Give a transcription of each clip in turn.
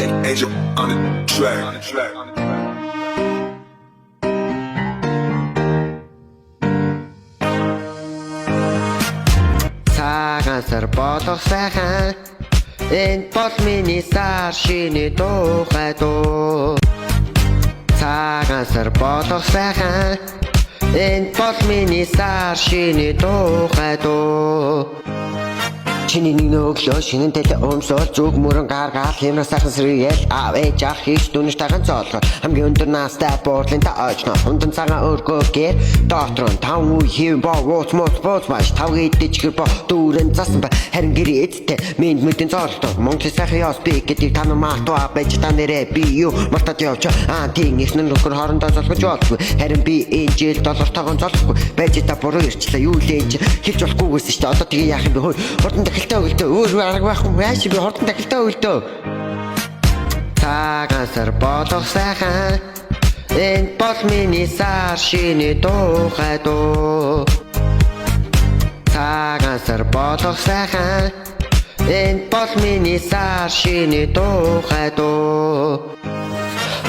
Angel on the track. On the track. Цагаан сар болох сайхан. Энэ бол миний сар шинэ тухай дуу. Цагаан сар болох сайхан. Энэ бол миний сар шинэ тухай дуу. Чиний нэг нөглөө шинэн тэл өмсөөл зүг мөрөн гаргаал хэмрэ сайхан сэргээл аав ээж ах хийш дүнш тахан зоолгоо хамгийн өндөр настай буурлын та ойчно хундан цагаан өргөөгэр доотор нь таван үе хэвэн боо ууц мууц бууц маш тав идэж гэр боо дүүрэн засан ба харин гэр эцтэй минь мэдэн зоолтоо Монголын сайхан ёс би гэдэг та нар мартаа байж та нэрээ би юу мартаад явч аа тийм ихнэр нөхөр хоорондоо золгож болдгүй харин би энэ жил доллартойгон золохгүй байж та буруу ирчлээ юу лээ энэ хэлж болохгүй гэсэн чинь одоо тэгээ яах юм бэ хөөе хурдан дахилтаа өгөлтөө өөр арга байхгүй яаж би хурдан дахилтаа өгөлтөө. Цагаан сар болох сайхан. Энэ бол миний сар шинэ тухай дуу. Цагаан сар болох сайхан. Энэ бол миний сар шинэ тухай дуу.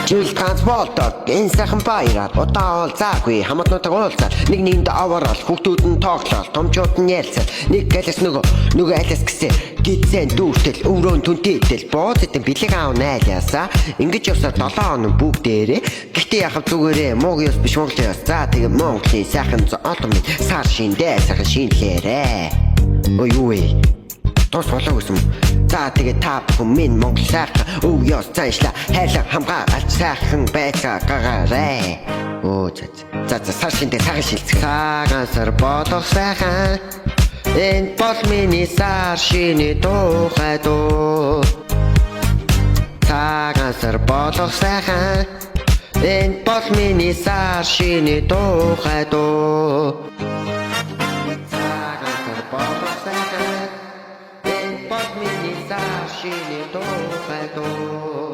Жил ганц болдог энэ сайхан баяраар удаан уулзаагүй хамаатнуудаа уулзаад нэг нэгэнд аваарал хүүхдүүд нь тоглоал томчууд нь ярилцал нэг галас нөгөө нөгөө алиас гэсэн гидсэн дүүртэл өврөөн түнтэйтэл бууз идэн бэлэг аав найлаасаа ингэж явсаар 7 хоног бүгдээрээ гэхдээ яхав зүгээрээ мууг ёс биш Монголын ёс. За тэгээ Монголын сайхан зоолон минь сар шиндээ сайхан шинлээрээ. Ой юу вэ? Тус болоо гэсэн. За тэгээ та бүхэн минь Монгол сайхан өв ёс заншла хайрлаг хамгаа алж сайхан байцгаагаарэ. Оо за за за сар шиндээ сайхан шилцэх. Цагаан сар болох сайхан. Энэ бол миний сар шинэ тухай дуу. Цагаан сар болох сайхан. Энэ бол миний сар шинэ тухай дуу. Цагаан сар болох сайхан. Энэ бол миний сар шинэ тухай дуу.